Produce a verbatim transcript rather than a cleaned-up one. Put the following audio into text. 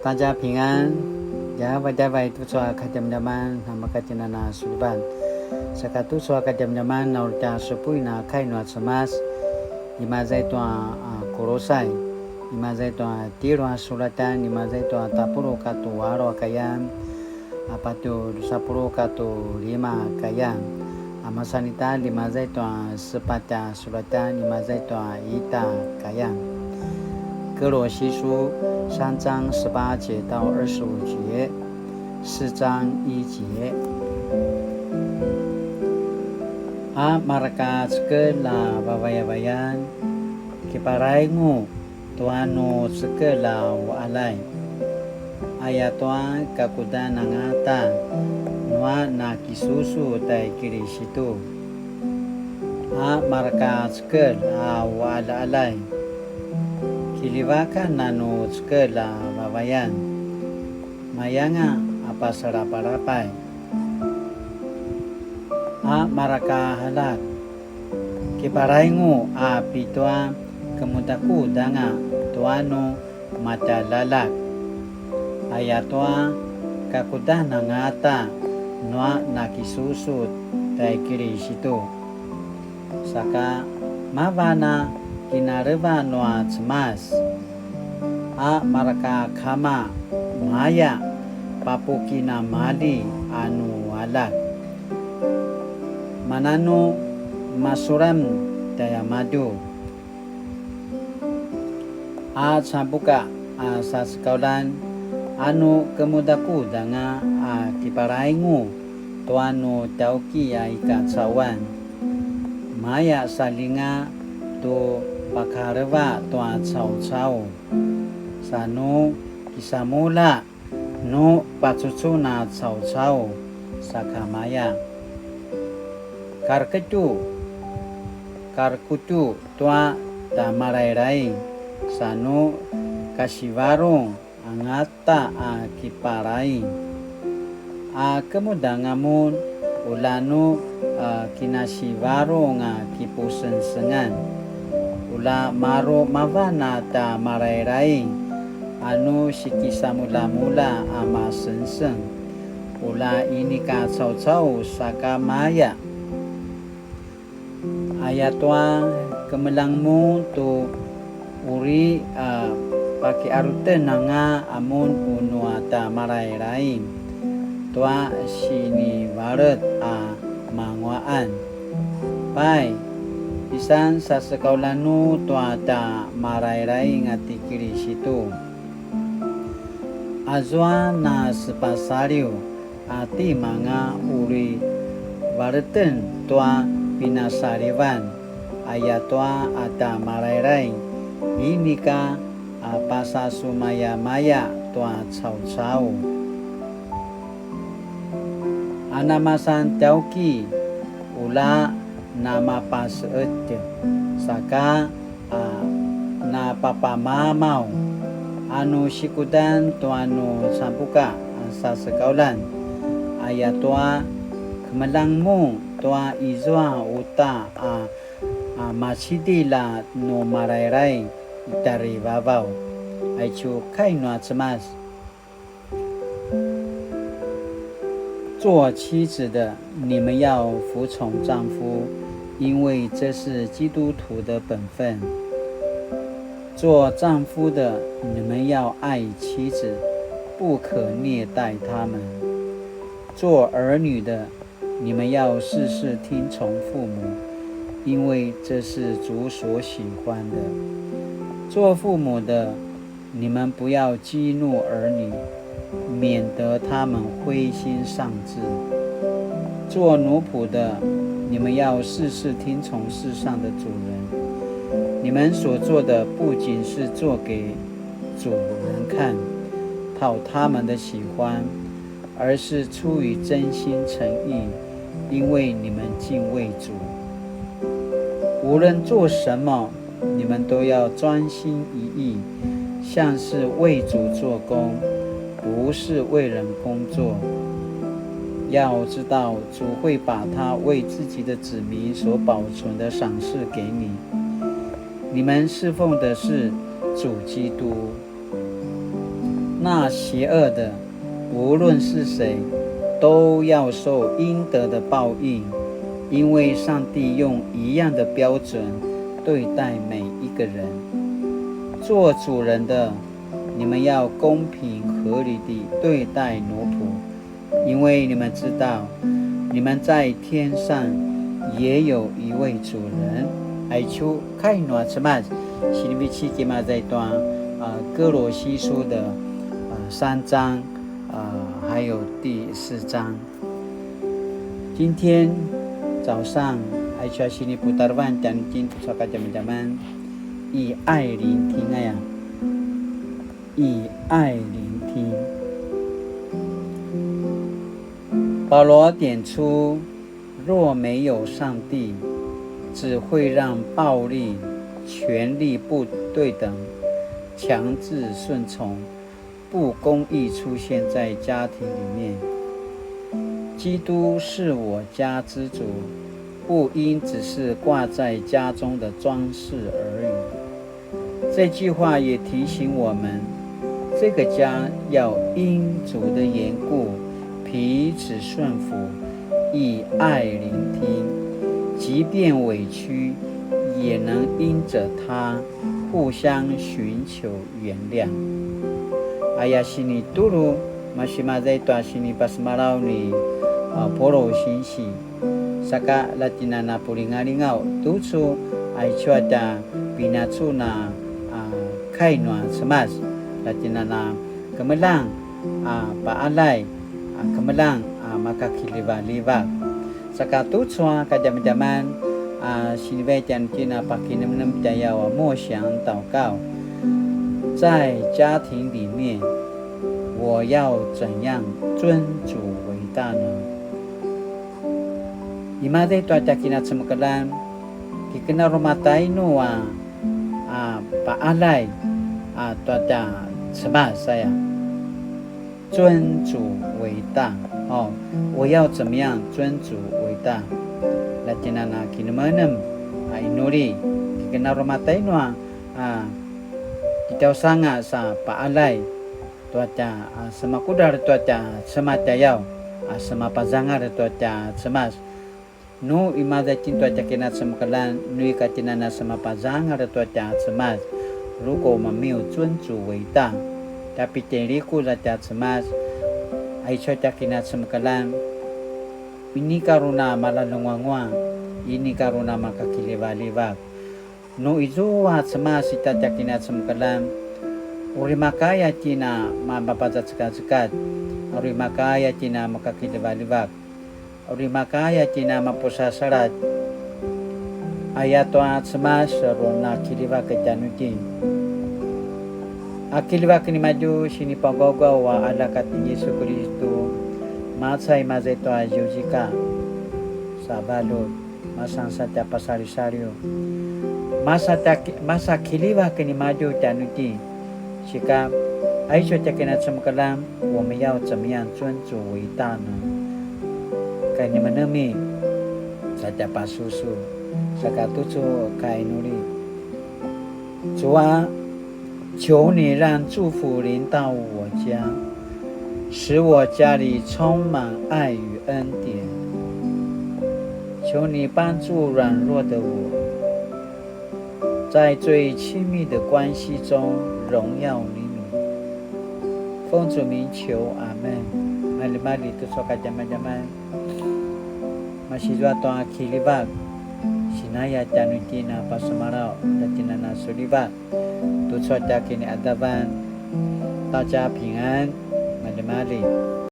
大家平安, djavadjavai tucu a kadjamadjaman namakatjinana sulivan. Saka tucu a kadjamadjaman na uri tja supuin a kai nua Cemas, imaza i tua, a, Kulusai, imaza i tua tjelu a sulatjan, imaza i tua tapuluq katua alu a kayan, a patje drusa puluq katua lima a kayan, a masan ita imaza i tua sepatj a sulatjan, imaza i tua ita a kayan. 歌羅西書三章十八節到二十五節, 四章一節. A mareka cekelj a vavayavayan, kiparaingu tua nu cekelj a uqaljay. Ayatua kakudan angata nua nakisusu tai Kilisitu. A mareka cekelj a uqaljaqaljay, kiljivakan a nu cekelj a vavayan, mayanga a pasalapalapay. A mareka aljak, kiparaingu a pitua kemudakudanga tua nu matjaljaljak. Ayatua kakudan angata nua nakisusu tai Kilisitu. Saka mavan a kinaleva nua Cemas. A mareka kama maya papukinamali a nu aljak. Mananu masuram tjaimadju. A cabuka a sasekauljan a nu kemudakudanga a kiparaingu tua nu tjauki a i kacauan. Maya saljinga tu pakaleva tua caucau, sa nu kisamulja nu pacucun a caucau sakamaya. Karekutju, karekutju tua tja Malailai, sa nu kasivarung angata a kiparaing. A kemudanga mun, ula nu, a, kinasivarung a kipusengsengan. Ula maru mavan a tja Malailai a nu sikisamuljamulja a masengseng. Ula inika caucau sakamaya. Ayatua kemeljang mun tu uri a pakiaruten anga a mun nua tja Malailai tua sinivalet a manguaqan. Pai, isan sasekauljan nu tua tja Malailai a ti Kilisitu. Azua na sepasaliw a timanga uri valeten tua pinasalivan, ayatua a tja Malailai, inika a pasasumayamaya tua caucau. A namasan tjauki, ula namapaseqetj, saka a napapamamaw, a nu sikudan tua nu cabuka a sasekauljan, ayatua kemeljang mun tua izua uta a, a macidilj a nu Malailai i tjarivavaw. Aicu kai nua Cemas. 做妻子的，你们要服从丈夫，因为这是基督徒的本分。做丈夫的，你们要爱妻子，不可虐待她们。做儿女的，你们要事事听从父母，因为这是主所喜欢的。做父母的，你们不要激怒儿女，免得他们灰心丧志。做奴仆的，你们要事事听从世上的主人。你们所做的不仅是做给主人看，讨他们的喜欢，而是出于真心诚意，因为你们敬畏主。无论做什么，你们都要专心一意，像是为主做工，不是为人工作。要知道，主会把他为自己的子民所保存的赏赐给你。你们侍奉的是主基督。那邪惡的，無論是誰，都要受應得的報應，因為上帝用一樣的標準對待每一個人。做主人的，你們要公平合理地對待奴僕，因為你們知道，你們在天上也有一位主人。Aicu kai nua Cemas, sinivecik imaza i tua, a, 歌羅西書的, 呃，三章, 呃，還有第四章。今天早上, aicu a siniputarevan tjanuitjen tucu a kadjamadjaman, 以愛聆聽 aya. 以愛聆聽。保羅點出，若沒有上帝，只會讓暴力、權力不對等、強制順從、不公義出現在家庭裡面。基督是我家之主，不應只是掛在家中的裝飾而已。 這句話也提醒我們，這個家要因主的緣故彼此順服，以愛聆聽，即便委屈，也能因著祂互相尋求原諒。Aya sinitulu, masi maza i tua sinipasemalaw ni, a, Paul sinsi. Saka la tjen a na pulingalingaw tucu, aicu a tja pinacun a, a, kai nua Cemas, la tjen a na kemeljang, a, paalay, a, kemeljang, a, makakiljivaljivak. Saka tucu a kadjamadjaman, a, sinivecik tjanuitjen a pakinemnem tjayaw a 默想禱告。在家庭裡面，我要怎樣尊主為大呢？ Imaza i tua tja kinacemekeljan, ki ken a uri matainu a, a, paalay, a, tua tja Cemas aya. 尊主為大, o, 我要怎麼樣尊主為大? La tjen a na kinemenem, a, inuli, ki ken a uri matainu a, a, kitjausanga sa paalay tua tja, a, semakudral tua tja Cemas tjayaw, a, semapazangal tua tja Cemas. Nu imaza itjen tua tja kinacemekeljan, nu ika tjen a na semapazangal tua tja Cemas. 如果我們沒有尊主為大, tja pitjailikuz a tja Cemas, aicu a tja kinacemekeljan, inika uri na malaljenguanguaq, inika uri na makakiljivaljivak. Nu izua Cemas ita tja kinacemekeljan, uri makaya itjen a mapapacacekacekad, uri makaya itjen a makakiljivaljivak, uri makaya itjen a mapusasaladj. Ayatua Cemas uri na kiljivak tjanuitjen. A kiljivak nimadju sinipagawgaw a aljak a ti Yisu Kilistu, macai maza i tua ziuzika sa valjut. Masan sa tja pasalisaliw. Masa tja ki-, masa kiljivak nimadju tjanuitjen. Sika, aicu a tja kinacemekeljan, 我們要怎麼樣尊主為大呢? Kinemenemi, sa tja pasusu, saka tucu kiinuli. 主啊，求你讓祝福臨到我家，使我家裡充滿愛與恩典。求你幫助軟弱的我，在最親密的關係中榮耀你名。奉主名求，阿們。Maljimalji tucu a kadjamadjaman. Masi zua tua kiljivak, sinaya tjanuitjen a pasemalaw, la tjen a na sulivat. Tucu a tja kiniqadavan, ta tja pingan, maljimalji.